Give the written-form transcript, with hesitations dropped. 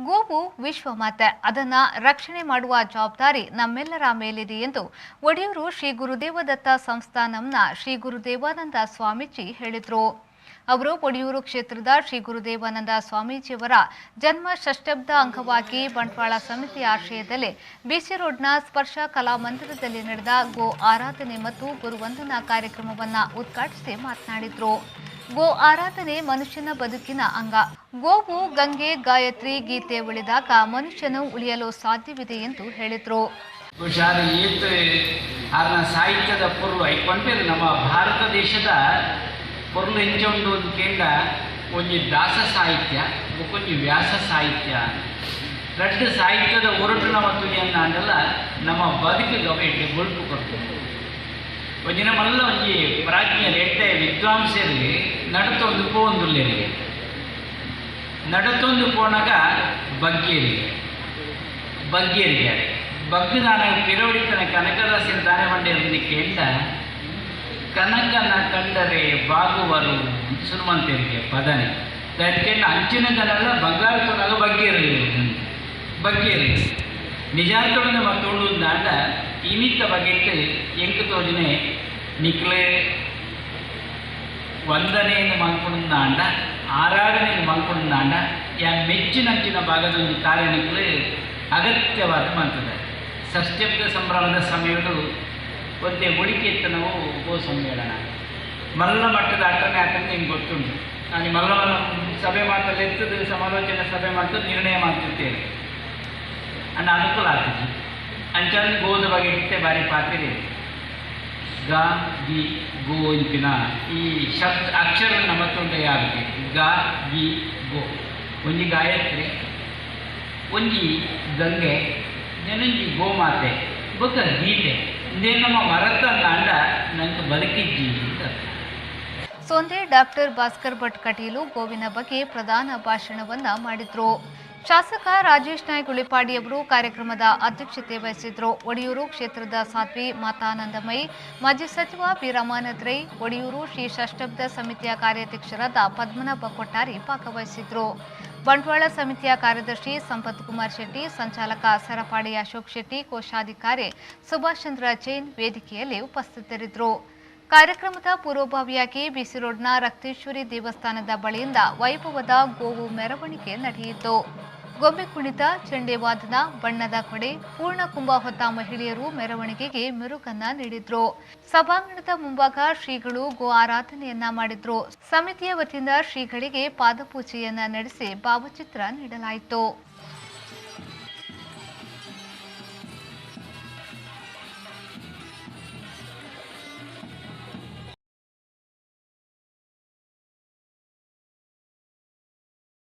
ಗೋವು ವಿಶ್ವಮಾತೆ, ಅದನ್ನ ರಕ್ಷಣೆ ಮಾಡುವ ಜವಾಬ್ದಾರಿ ನಮ್ಮೆಲ್ಲರ ಮೇಲಿದೆ ಎಂದು ಒಡಿಯೂರು ಶ್ರೀ ಗುರುದೇವದತ್ತ ಸಂಸ್ಥಾನಂನ ಶ್ರೀ ಗುರುದೇವಾನಂದ ಸ್ವಾಮೀಜಿ ಹೇಳಿದರು. ಅವರು ಒಡಿಯೂರು ಕ್ಷೇತ್ರದ ಶ್ರೀ ಗುರುದೇವಾನಂದ ಸ್ವಾಮೀಜಿಯವರ ಜನ್ಮ ಷಷ್ಠಬ್ದ ಅಂಗವಾಗಿ ಬಂಟ್ವಾಳ ಸಮಿತಿಯ ಆಶ್ರಯದಲ್ಲಿ ಬಿಸಿ ರೋಡ್ನ ಸ್ಪರ್ಶ ಕಲಾಮಂದಿರದಲ್ಲಿ ನಡೆದ ಗೋ ಆರಾಧನೆ ಮತ್ತು ಗುರುವಂದನಾ ಕಾರ್ಯಕ್ರಮವನ್ನು ಉದ್ಘಾಟಿಸಿ ಮಾತನಾಡಿದರು. ಗೋ ಆರಾಧನೆ ಮನುಷ್ಯನ ಬದುಕಿನ ಅಂಗ. ಗೋವು ಗಂಗೆ, ಗಾಯತ್ರಿ, ಗೀತೆ ಉಳಿದಾಗ ಮನುಷ್ಯನು ಉಳಿಯಲು ಸಾಧ್ಯವಿದೆ ಎಂದು ಹೇಳಿದರು. ಸಾಹಿತ್ಯದ ಪೊರ್ಲು ಐಕೊಂಡ್ರೆ ನಮ್ಮ ಭಾರತ ದೇಶದ ಪೊರ್ಲು ಎಂಚ ಉಂಡು ಕೇಂಡ ಒಂಜಿ ದಾಸ ಸಾಹಿತ್ಯ ಬೊಕ್ಕೊಂಜಿ ವ್ಯಾಸ ಸಾಹಿತ್ಯ ರಡ್ಡ್ ಸಾಹಿತ್ಯದ ಒರಟು ನಮ್ಮ ತುಯ್ಯನ್ನ ನಮ್ಮ ಬದುಕಿಗೆ ಅವು ಎಡ್ಡೆ ಬೊಲ್ಪು ಕೊಡ್ತದೆ. ಒಂಜಿ ನಮ್ಮಲ್ಲ ಒಂಜಿ ಪ್ರಾಜ್ಞರು ಎಡ್ಡೆ ವಿದ್ವಾಂಸರಿಗೆ ನಡತೊಂದು ಪೋವೊಂದುಲ್ಲೆರಿಗೆ ನಡತೊಂದು ಪೋನಗ ಬಗ್ಗೇರಿಗೆ ಬಗ್ಗೇರಿಗೆ ಬಗ್ಗುದಾನ ಪಿರವಡಿತನ ಕನಕದಾಸಿನ ದಾನೆ ಮಂಡ್ಯದಲ್ಲಿ ಕೇಂಡ ಕನಕನ ಕಂಡರೆ ಬಾಗುವರು ಸುರುಮಂತರಿಗೆ ಪದನೆ ದಯಕೆಂಡ ಅಂಚಿನ ಜನಲ್ಲ ಬಂಗಾರ ತೊನಾಗ ಬಗ್ಗೇರಿ ಬಗ್ಗೇರಿ ನಿಜಾರ್ಥೊಡನೆ ಮತ್ತೊಂದು ದಾಂಡ ಇನಿತ್ತ ಬಗೆಟ್ ಎಂಕ್ ತೋಜನೆ ನಿಕ್ಲೆ ವಂದನೆಯನ್ನು ಮಲ್ಪುಂದಾಂಡ ಆರಾಧನೆಯನ್ನು ಮಲ್ಪುಂದಾಂಡ ಯಾ ಮೆಚ್ಚಿನಂಚಿನ ಭಾಗದೊಂದು ಕಾರ್ಯನಿಕ್ಲೆ ಅಗತ್ಯವಾದ ಮಂತದೆ. ಷಷ್ಠ್ಯಬ್ದ ಸಂಭ್ರಮದ ಸಮಯಡು ಒಂದೇ ಮುಡಿಕೆ ಇತ್ತು ನಾವು ಗೋ ಸಮ್ಮೇಳನ ಮಲ್ಲ ಮಟ್ಟದ ಅಟ್ಟನೆ ಯಾಕಂದ್ರೆ ನಿಮ್ಗೆ ಗೊತ್ತುಂಟು. ನಾನು ಮಲ್ಲ ಮಲ್ಲ ಸಭೆ ಮಾತಲ್ಲಿ ಎತ್ತದ ಸಮಾಲೋಚನೆ ಸಭೆ ಮಾಡ್ತದೆ ನಿರ್ಣಯ ಮಾಡ್ತಿರ್ತೇನೆ ಅಣ್ಣ ಅನುಕೂಲ ಆಗ್ತದೆ. ಅಂಚಾನೆ ಗೋದ ಬಗ್ಗೆ ಇತ್ತೆ ಬಾರಿ ಪಾತ್ರೆ ಗ ಗಿ ಗೋ ಇಂಪಿನ ಈ ಶಬ್ದ ಅಕ್ಷರ ನಮ್ಮ ತೊಂದರೆ ಯಾರಿಗೆ ಗ ಗಿ ಗೋ ಒಂಜಿ ಗಾಯತ್ರಿ ಒಂಜಿ ಗಂಗೆ ನೆನಂಜಿ ಗೋಮಾತೆ ಬೊಕ್ಕ ಗೀತೆ ಇಂದೇ ನಮ್ಮ ಮರತ ನಾಂಡ ನಂಗೆ ಬದುಕಿಜ್ಜಿ ಅಂತ. ಸೊಂದೆ ಡಾಕ್ಟರ್ ಭಾಸ್ಕರ್ ಭಟ್ ಕಟೀಲು ಗೋವಿನ ಬಗ್ಗೆ ಪ್ರಧಾನ ಭಾಷಣವನ್ನ ಮಾಡಿದ್ರು. ಶಾಸಕ ರಾಜೇಶ್ ನಾಯ್ಕ್ ಉಳಿಪಾಡಿಯವರು ಕಾರ್ಯಕ್ರಮದ ಅಧ್ಯಕ್ಷತೆ ವಹಿಸಿದ್ರು. ಒಡಿಯೂರು ಕ್ಷೇತ್ರದ ಸಾಧ್ವಿ ಮಾತಾನಂದಮಯಿ, ಮಾಜಿ ಸಚಿವ ಬಿ ರಮಾನಾಥ್ ರೈ, ಒಡಿಯೂರು ಶ್ರೀ ಷಷ್ಠಬ್ದ ಸಮಿತಿಯ ಕಾರ್ಯಾಧ್ಯಕ್ಷರಾದ ಪದ್ಮನಾಭ ಕೊಟ್ಟಾರಿ ಭಾಗವಹಿಸಿದ್ರು. ಬಂಟ್ವಾಳ ಸಮಿತಿಯ ಕಾರ್ಯದರ್ಶಿ ಸಂಪತ್ ಕುಮಾರ್ ಶೆಟ್ಟಿ, ಸಂಚಾಲಕ ಸರಪಾಡಿ ಅಶೋಕ್ ಶೆಟ್ಟಿ, ಕೋಶಾಧಿಕಾರಿ ಸುಭಾಷ್ ಚಂದ್ರ ಜೈನ್ ವೇದಿಕೆಯಲ್ಲಿ ಉಪಸ್ಥಿತರಿದ್ದರು. ಕಾರ್ಯಕ್ರಮದ ಪೂರ್ವಭಾವಿಯಾಗಿ ಬಿಸಿ ರೋಡ್ನ ರಕ್ತೇಶ್ವರಿ ದೇವಸ್ಥಾನದ ಬಳಿಯಿಂದ ವೈಭವದ ಗೋವು ಮೆರವಣಿಗೆ ನಡೆಯಿತು. ಗೊಂಬೆ ಕುಣಿತ, ಚೆಂಡೆ ವಾದನ, ಬಣ್ಣದ ಕೊಡೆ, ಪೂರ್ಣ ಕುಂಭ ಹೊತ್ತ ಮಹಿಳೆಯರು ಮೆರವಣಿಗೆಗೆ ಮೆರುಗನ್ನ ನೀಡಿದ್ರು. ಸಭಾಂಗಣದ ಮುಂಭಾಗ ಶ್ರೀಗಳು ಗೋ ಆರಾಧನೆಯನ್ನ ಮಾಡಿದ್ರು. ಸಮಿತಿಯ ವತಿಯಿಂದ ಶ್ರೀಗಳಿಗೆ ಪಾದಪೂಜೆಯನ್ನ ನಡೆಸಿ ಭಾವಚಿತ್ರ ನೀಡಲಾಯಿತು.